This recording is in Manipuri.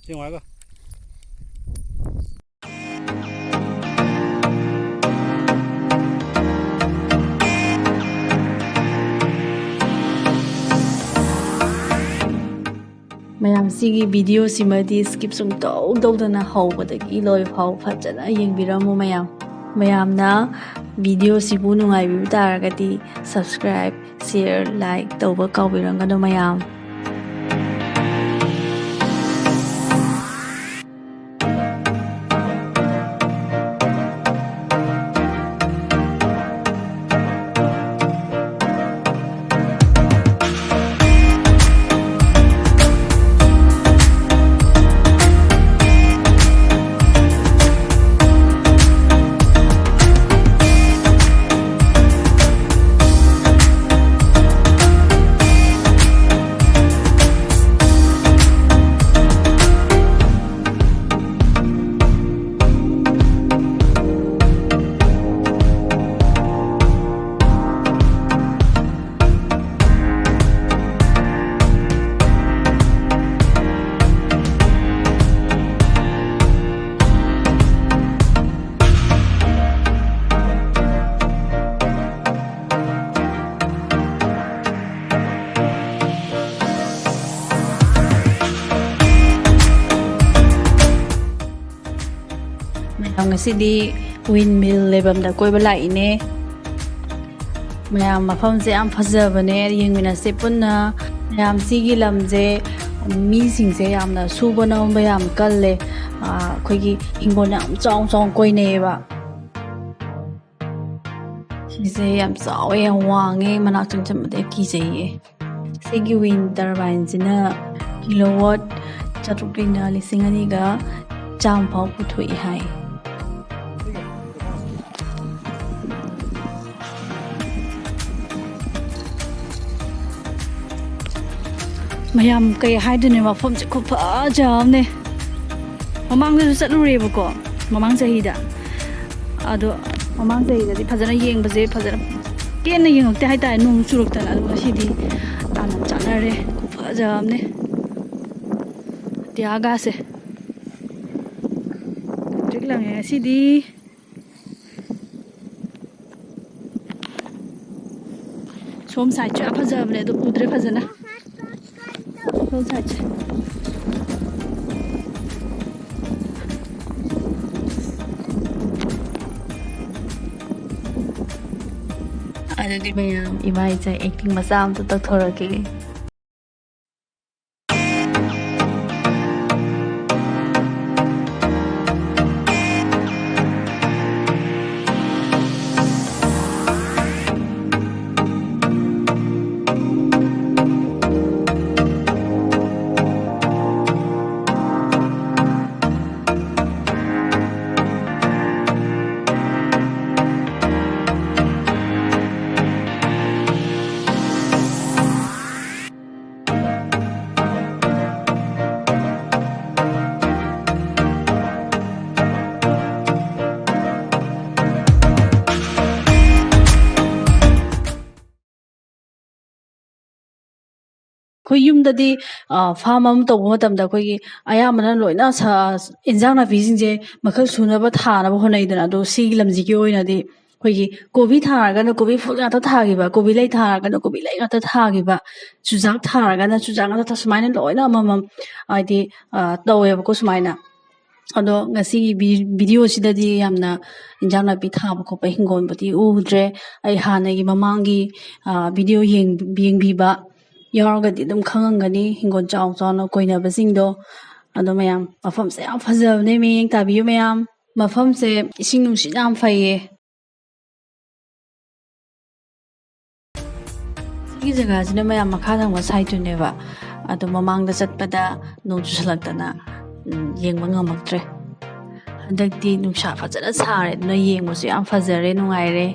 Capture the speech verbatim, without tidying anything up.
ꯁꯤ ꯅꯨꯡꯉꯥꯏꯒ꯫ ꯃꯌꯥꯝ, ꯁꯤꯒꯤ ꯚꯤꯗꯤꯑꯣꯁꯤꯃꯗꯤ skip ꯁꯨꯡꯇꯧ ꯇꯧꯗꯅ ꯍꯧꯕꯗꯒꯤ ꯂꯣꯏ ꯐꯥꯎ ꯐꯖꯅ ꯌꯦꯡꯕꯤꯔꯝꯃꯨ ꯃꯌꯥꯝ꯫ ꯃꯌꯥꯝꯅ ꯚꯤꯗꯤꯑꯣꯁꯤꯕꯨ ꯅꯨꯡꯉꯥꯏꯕꯤꯕ ꯇꯥꯔꯒꯗꯤ subscribe, share, like ꯇꯧꯕ ꯀꯥꯎꯕꯤꯔꯝꯒꯅꯨ ꯃꯌꯥꯝ꯫ ꯃꯌꯥꯝ, ꯉꯁꯤꯗꯤ windmill ꯂꯩꯐꯝꯗ ꯀꯣꯏꯕ ꯂꯥꯛꯏꯅꯦ꯫ ꯃꯌꯥꯝ, ꯃꯐꯝꯁꯦ ꯌꯥꯝ ꯐꯖꯕꯅꯦ, ꯌꯦꯡꯃꯤꯟꯅꯁꯦ ꯄꯨꯟꯅ꯫ ꯃꯌꯥꯝ, ꯁꯤꯒꯤ ꯂꯝꯁꯦ ꯃꯤꯁꯤꯡꯁꯦ ꯌꯥꯝꯅ ꯁꯨꯕ ꯅꯣꯝꯕ ꯌꯥꯝ ꯀꯜꯂꯦ꯫ ꯑꯥ, ꯑꯩꯈꯣꯏꯒꯤ ꯍꯤꯡꯒꯣꯜ ꯌꯥꯝ ꯆꯥꯎ ꯆꯥꯎꯅ ꯀꯣꯏꯅꯩꯌꯦꯕ꯫ ꯁꯤꯁꯦ ꯌꯥꯝ ꯆꯥꯎꯋꯦ, ꯌꯥꯝ ꯋꯥꯡꯉꯦ, ꯃꯅꯥꯛ ꯆꯪꯁꯤꯟꯕꯗ ꯀꯤꯖꯩꯌꯦ꯫ ꯁꯤꯒꯤ wind turbine ꯁꯤꯅ kilowatt ꯆꯥꯇ꯭ꯔꯨꯛꯇꯩꯅ ꯂꯤꯁꯤꯡ ꯑꯅꯤꯒ ꯆꯥꯝꯃ ꯐꯥꯎ ꯄꯨꯊꯣꯛꯏ ꯍꯥꯏ꯫ ꯃꯌꯥꯝ, ꯀꯩ ꯍꯥꯏꯗꯣꯏꯅꯣ, ꯃꯐꯝꯁꯦ ꯈꯨꯐꯖ ꯑꯃꯅꯦ꯫ ꯃꯃꯥꯡꯗꯁꯨ ꯆꯠꯂꯨꯔꯦꯕꯀꯣ, ꯃꯃꯥꯡ ꯆꯍꯤꯗ꯫ ꯑꯗꯣ ꯃꯃꯥꯡ ꯆꯍꯤꯗꯗꯤ ꯐꯖꯅ ꯌꯦꯡꯕꯁꯦ ꯐꯖꯅ ꯄꯦꯟꯅ ꯌꯦꯡꯉꯛꯇꯦ ꯍꯥꯏꯇꯥꯔꯦ, ꯅꯣꯡ ꯆꯨꯔꯛꯇꯅ꯫ ꯑꯗꯣ ꯉꯁꯤꯗꯤ ꯇꯥꯟꯅ ꯆꯥꯟꯅꯔꯦ, ꯈꯨꯐꯖ ꯑꯃꯅꯦ꯫ ꯇꯤꯌꯥꯒꯥꯁꯦ ꯇ꯭ꯔꯤꯛ ꯂꯪꯉꯦ ꯉꯁꯤꯗꯤ꯫ ꯁꯣꯝ ꯁꯥꯏꯠꯁꯨ ꯌꯥꯝ ꯐꯖꯕꯅꯦ, ꯑꯗꯨ ꯎꯗ꯭ꯔꯦ ꯐꯖꯅ꯫ ꯁꯣꯝ ꯁꯥꯏꯠꯁꯦ꯫ ꯑꯗꯨꯗꯤ ꯃꯌꯥꯝ, ꯏꯃꯥ ꯏꯆꯥ ꯑꯦꯛꯇꯤꯡ ꯃꯆꯥ ꯑꯝꯇ ꯇꯧꯊꯣꯔꯛꯀꯦ꯫ ꯑꯩꯈꯣꯏ ꯌꯨꯝꯗꯗꯤ, ꯑ, ꯐꯥꯔꯝ ꯑꯃ ꯇꯧꯕ ꯃꯇꯝꯗ ꯑꯩꯈꯣꯏꯒꯤ ꯑꯌꯥꯝꯕꯅ ꯂꯣꯏꯅ ꯁꯥ-, ꯏꯟꯖꯥꯡ ꯅꯥꯄꯤꯁꯤꯡꯁꯦ ꯃꯈꯜ ꯁꯨꯅꯕ ꯊꯥꯅꯕ ꯍꯣꯠꯅꯩꯗꯅ꯫ ꯑꯗꯣ ꯁꯤꯒꯤ ꯂꯝꯁꯤꯒꯤ ꯑꯣꯏꯅꯗꯤ ꯑꯩꯈꯣꯏꯒꯤ ꯀꯣꯕꯤ ꯊꯥꯔꯒꯅ ꯀꯣꯕꯤ ꯐꯨꯜ ꯉꯥꯛꯇ ꯊꯥꯈꯤꯕ, ꯀꯣꯕꯤ ꯂꯩ ꯊꯥꯔꯒꯅ ꯀꯣꯕꯤ ꯂꯩ ꯉꯥꯛꯇ ꯊꯥꯈꯤꯕ, ꯆꯨꯖꯥꯛ ꯊꯥꯔꯒꯅ ꯆꯨꯖꯥꯛ ꯉꯥꯛꯇ ꯊꯥ-, ꯁꯨꯃꯥꯏꯅ ꯂꯣꯏꯅ ꯑꯃꯃꯝ ꯍꯥꯏꯗꯤ, ꯑ, ꯇꯧꯋꯦꯕꯀꯣ ꯁꯨꯃꯥꯏꯅ꯫ ꯑꯗꯣ ꯉꯁꯤꯒꯤ ꯚꯤ-, ꯚꯤꯗꯤꯑꯣꯁꯤꯗꯗꯤ ꯌꯥꯝꯅ ꯏꯟꯖꯥꯡ ꯅꯥꯄꯤ ꯊꯥꯕ ꯈꯣꯠꯄ ꯍꯤꯡꯒꯣꯜꯕꯨꯗꯤ ꯎꯗ꯭ꯔꯦ꯫ ꯑꯩ ꯍꯥꯟꯅꯒꯤ ꯃꯃꯥꯡꯒꯤ, ꯑ, ꯚꯤꯗꯤꯑꯣ ꯌꯦꯡ-, ꯌꯦꯡꯕꯤꯕ ꯌꯥꯎꯔꯒꯗꯤ ꯑꯗꯨꯝ ꯈꯪꯉꯝꯒꯅꯤ ꯍꯤꯡꯒꯣꯜ ꯆꯥꯎ ꯆꯥꯎꯅ ꯀꯣꯏꯅꯕꯁꯤꯡꯗꯣ꯫ ꯑꯗꯣ ꯃꯌꯥꯝ, ꯃꯐꯝꯁꯦ ꯌꯥꯝ ꯐꯖꯕꯅꯦ, ꯃꯤꯠꯌꯦꯡ ꯇꯥꯕꯤꯌꯨ ꯃꯌꯥꯝ꯫ ꯃꯐꯝꯁꯦ ꯏꯁꯤꯡ ꯅꯨꯡꯁꯤꯠ ꯌꯥꯝ ꯐꯩꯌꯦ꯫ ꯁꯤꯒꯤ ꯖꯒꯥꯁꯤꯅ ꯃꯌꯥꯝ ꯃꯈꯥ ꯊꯪꯕ ꯁꯥꯏꯠꯇꯨꯅꯦꯕ꯫ ꯑꯗꯣ ꯃꯃꯥꯡꯗ ꯆꯠꯄꯗ ꯅꯣꯡ ꯆꯨꯁꯜꯂꯛꯇꯅ, ꯎꯝ, ꯌꯦꯡꯕ ꯉꯝꯃꯛꯇ꯭ꯔꯦ꯫ ꯍꯟꯗꯛꯇꯤ ꯅꯨꯡꯁꯥ ꯐꯖꯅ ꯁꯥꯔꯦ, ꯑꯗꯨꯅ ꯌꯦꯡꯕꯁꯨ ꯌꯥꯝ ꯐꯖꯔꯦ, ꯅꯨꯡꯉꯥꯏꯔꯦ꯫